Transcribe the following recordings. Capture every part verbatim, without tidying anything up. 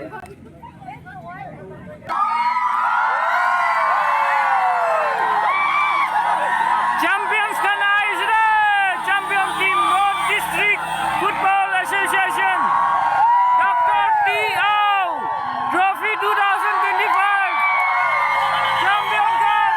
Champions kan ai sida, champion team Mon District Football Association, Doctor T O Trophy two thousand twenty-five. Champion kan.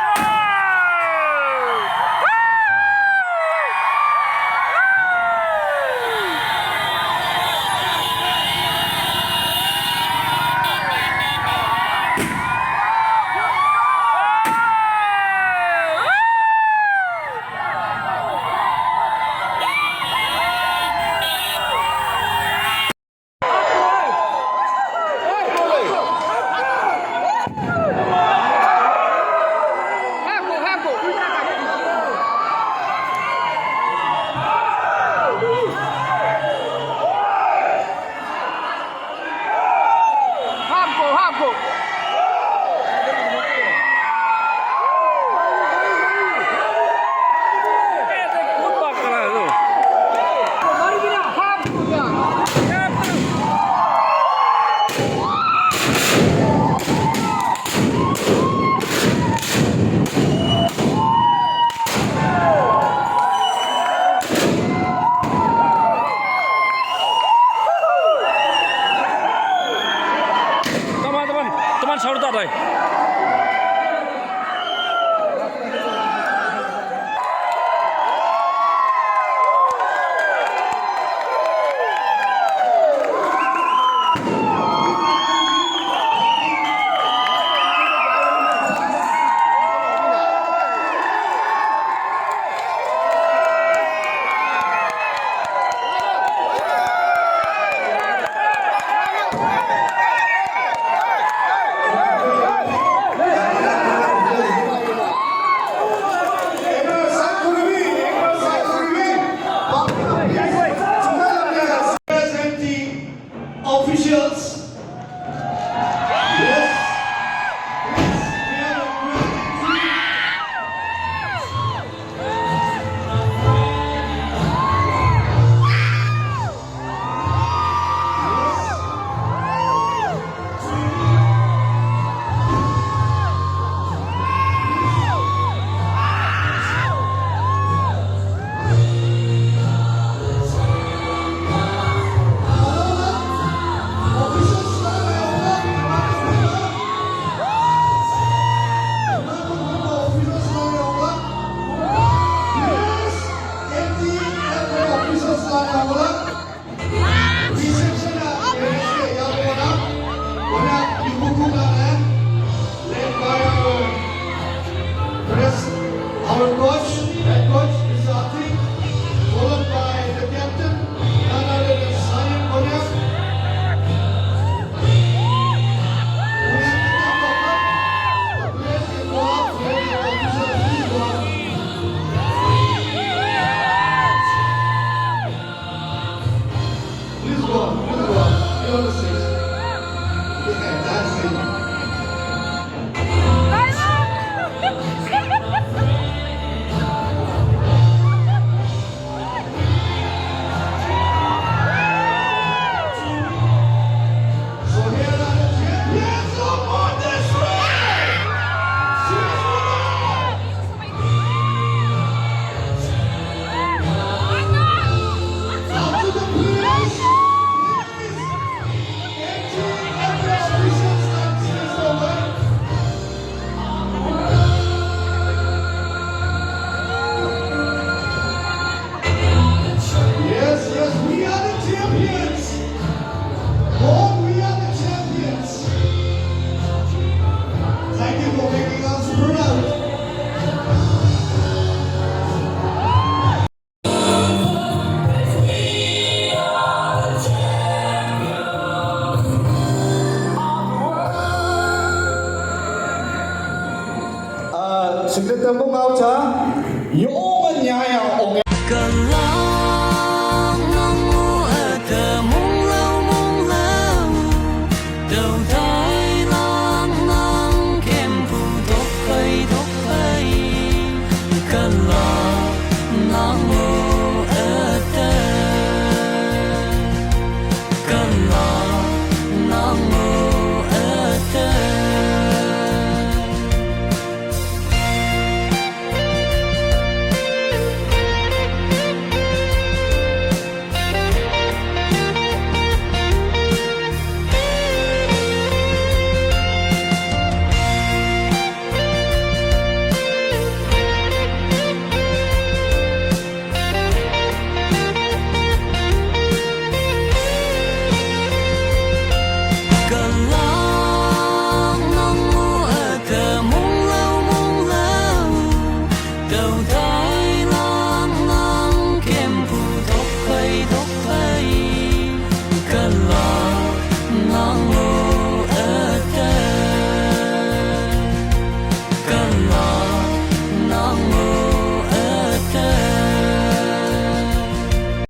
Teman-teman, teman saur tak, Dai? Officials. Yes. Led by our pres-, our coach, head coach, Mister Atik, followed by the captain, none other than Salim Konyak. Konyak, the captain of the players involved, players and officials involved. Please go on, please go on. You're on the stage. Yeah, that's it. So here are the champions of Mon District. After the players, yes, yes, we are the champions. Oh, we are the champions. Thank you for making us proud. Ah, Secretary Tembung ngau cha.